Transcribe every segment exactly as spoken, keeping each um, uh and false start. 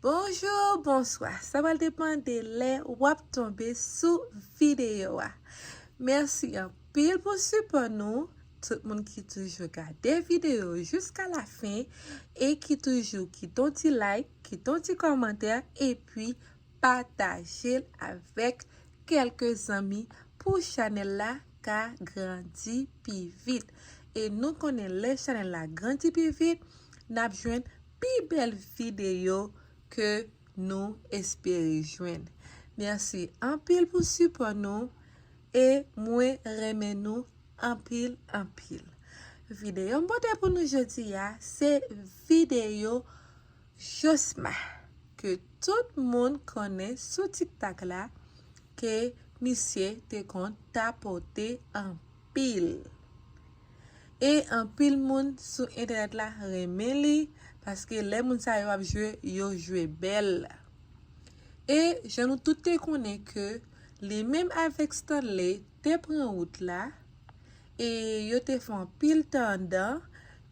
Bonjou, bonswa. Sa pral depann de lè w ap tonbe sou videyo a. Mèsi anpil pou sipò nou, tout moun ki toujou gade videyo jiska lafen e ki toujou kite yon ti like, kite yon ti kòmantè, epi pataje l avèk kèlke zanmi pou chanèl la ka grandi pi vit. E nou konnen lè chanèl la grandi pi vit, n ap jwenn pi bèl videyo ke nou espere jwenn. Mèsi anpil pou sipò nou e mwen renmen nou anpil, anpil. Videyo m pote pou nou jodi a, se videyo Josma, ke tout moun konnen sou TikTok la, ke misye te konn tapote anpil. E anpil moun sou entènèt la renmen li, paske lè moun sa yo ap jwe, yo jwe bèl. E jan nou tout te konnen ke li menm avèk Stanley te pran wout la, e yo te fè anpil tan andan,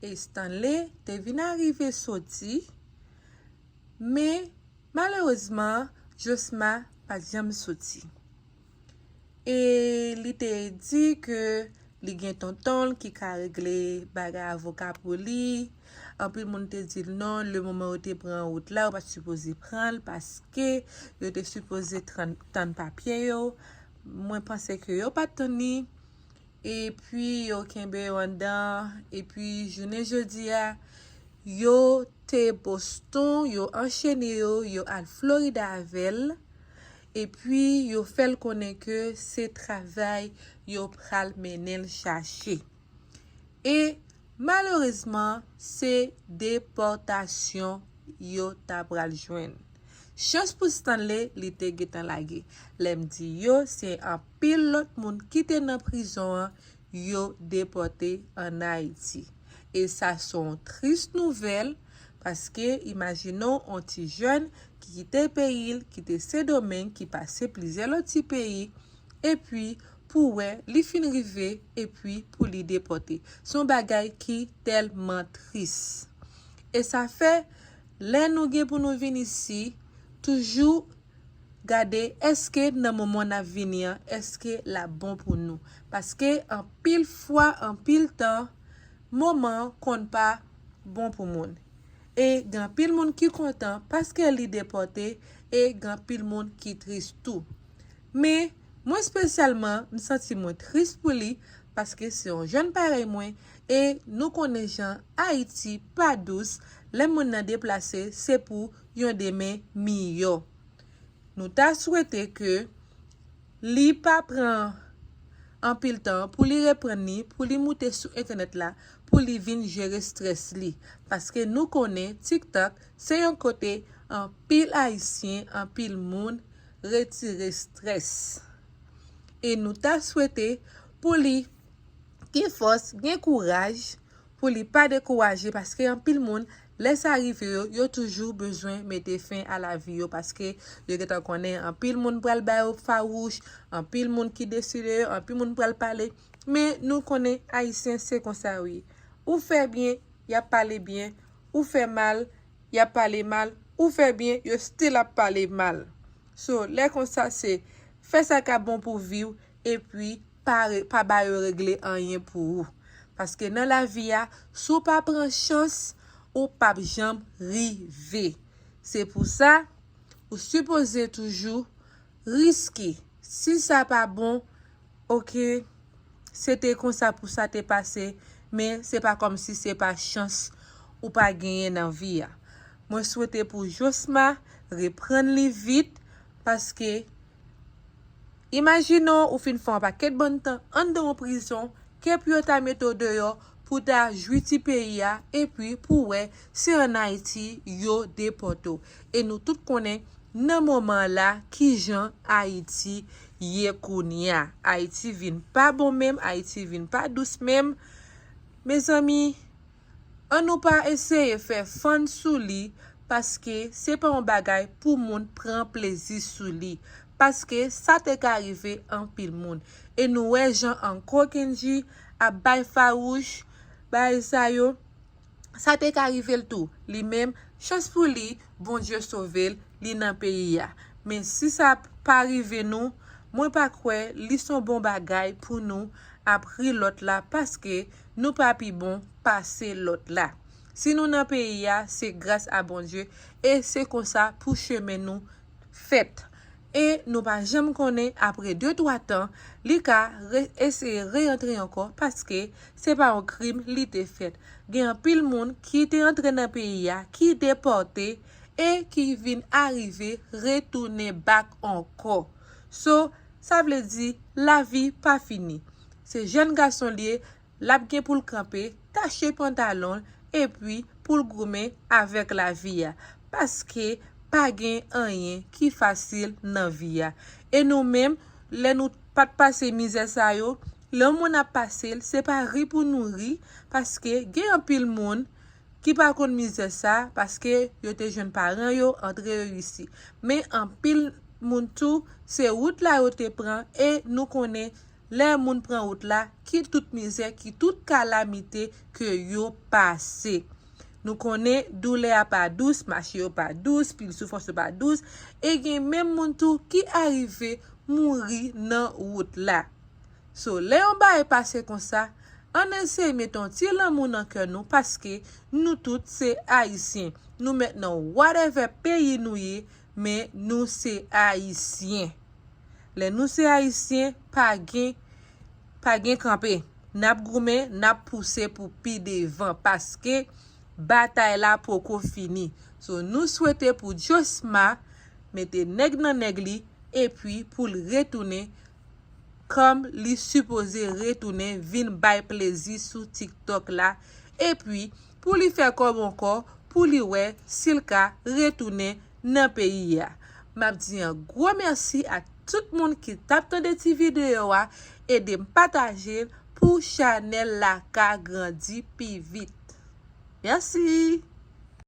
e Stanley te vin arive soti, men malerezman, Josma pa t janm soti. E li te di ke li gen tonton l ki ka regle bagay avoka pou li. Anpil moun te di l non, le moman yo te pran wout la, yo pa t sipoze pran l paske yo te sipoze tann papye yo. Mwen panse ke yo pa t tann li. Epi yo kenbe yo anndan. Epi jounen jodi a, yo te Boston, yo anchene yo, yo al Florida avè l. Epi yo fè l konnen ke se travay yo pral mennen l chache. E malerezman, se depòtasyon yo ta pral jwenn. Chans pou Stanley, li te gentan lage. Lè m di yo, se anpil lòt moun ki te nan prizon an, yo depòte ann Ayiti. E sa se yon tris nouvèl, paske imajine w yon ti jèn ki kite peyi l, kite Sendomeng, ki pase plizyè lòt ti peyi, epi pou wè li fin rive, epi pou li depòte. Se yon bagay ki tèlman tris. E sa fè, lè nou gen pou nou vin isi, toujou gade èske nan moman n ap vini an, èske l ap bon pou nou. Paske anpil fwa, anpil tan, moman konn pa bon pou moun. E gen anpil moun ki kontan paske li depòte, e gen anpil moun ki tris tou. Men, mwen espesyalman, m santi mwen tris pou li, paske se yon jèn parèy mwen, e nou konnen jan Ayiti pa dous, lè moun nan deplase, se pou yon demen miyò. Nou ta swete ke li pa pran anpil tan pou li reprann li, pou li moute sou entènèt la, pou li vin jere strès li. Paske nou konnen TikTok se yon kote anpil Ayisyen, anpil moun retire strès. E nou ta swete pou li gen fòs, gen kouraj, pou li pa dekouraje, paske anpil moun, lè sa rive yo, yo toujou bezwen mete fen a lavi yo, paske yo gentan konnen anpil moun pral ba yo fawouch, anpil moun ki deside yo, anpil moun pral pale. Men nou konnen Ayisyen se konsa wi. Ou fè byen, y ap pale byen. Ou fè mal, y ap pale mal. Ou fè byen, yo still ap pale mal. So, lè konsa se fè sa k ap bon pou vi w, epi pa, re- pa ba yo regle anyen pou ou. Paske nan lavi a, si w pa pran chans, ou p ap janm rive. Se pou sa, ou sipoze toujou riske. Si sa pa bon, oke, se te konsa pou sa te pase, men se pa kòmsi se pa chans ou pa genyen nan vi a. Mwen swete pou Josma reprann li vit, paske imajine w, ou fin fè yon pakèt bann tan anndan yon prizon, ke pou yo ta mete w deyò, pou ta jwi ti peyi a, epi pou wè si ann Ayiti yo depòte w. E nou tout konnen nan moman la kijan Ayiti ye kounye a. Ayiti vin pa bon menm, Ayiti vin pa dous menm. Mezanmi, ann nou pa eseye fè fun sou li, paske se pa yon bagay pou moun pran plezi sou li, paske sa te ka rive anpil moun. E nou wè jan Uncle Kendji ap bay fawouch, bay sa yo, Sa te ka rive l tou. Li menm, chans pou li, Bondye sove l, li nan peyi a. Men si sa pa rive nou, mwen pa kwè li s on bon bagay pou nou ap ri lòt la, paske nou pa pi bon pase lòt la. Si nou nan peyi a, se gras a Bondye, e se konsa pou chemen nou fèt. E nou pa janm konnen, apre de twa tan, li ka re- eseye reyantre ankò, paske se pa yon krim li te fèt. Gen anpil moun ki te antre nan peyi a, ki depòte, e ki vin arive retounen bak ankò. So, sa vle di, lavi pa fini. Se jèn gason li ye, l ap gen pou l kanpe, tache pantalon l, epi pou l goumen avèk lavi a. Paske pa gen anyen ki fasil nan vi a. E nou menm, lè nou pa t pase mizè sa yo, lè yon moun ap pase l, se pa ri pou nou ri, paske gen anpil moun ki pa konn mizè sa, paske yo te jwenn paran yo, antre yo isi. Men anpil moun tou, se wout la yo te pran, e nou konnen lè moun pran wout la, ki tout mizè, ki tout kalamite ke yo pase. Nou konnen doulè a pa dous, mache yo pa dous, pil soufrans yo pa dous, e gen menm moun tou ki arive mouri nan wout la. So, lè yon bagay pase konsa, ann eseye mete yon ti lanmou nan kè nou, paske nou tout se Ayisyen. Nou mèt nan whatever peyi nou ye, men nou se Ayisyen. Lè nou se Ayisyen, pa gen, pa gen kanpe. N ap goumen, n ap pouse pou pi devan, paske batay la poko fini. So, nou swete pou Josma mete nèg nan nèg li, epi pou l retounen kòm li sipoze retounen vin bay plezi sou TikTok la, epi pou li fè kòb ankò, pou li wè si l ka retounen nan peyi a. M ap di yon gwo mèsi a tout moun ki t ap tande ti videyo a, ede m pataje l pou chanèl la ka grandi pi vit. Mèsi!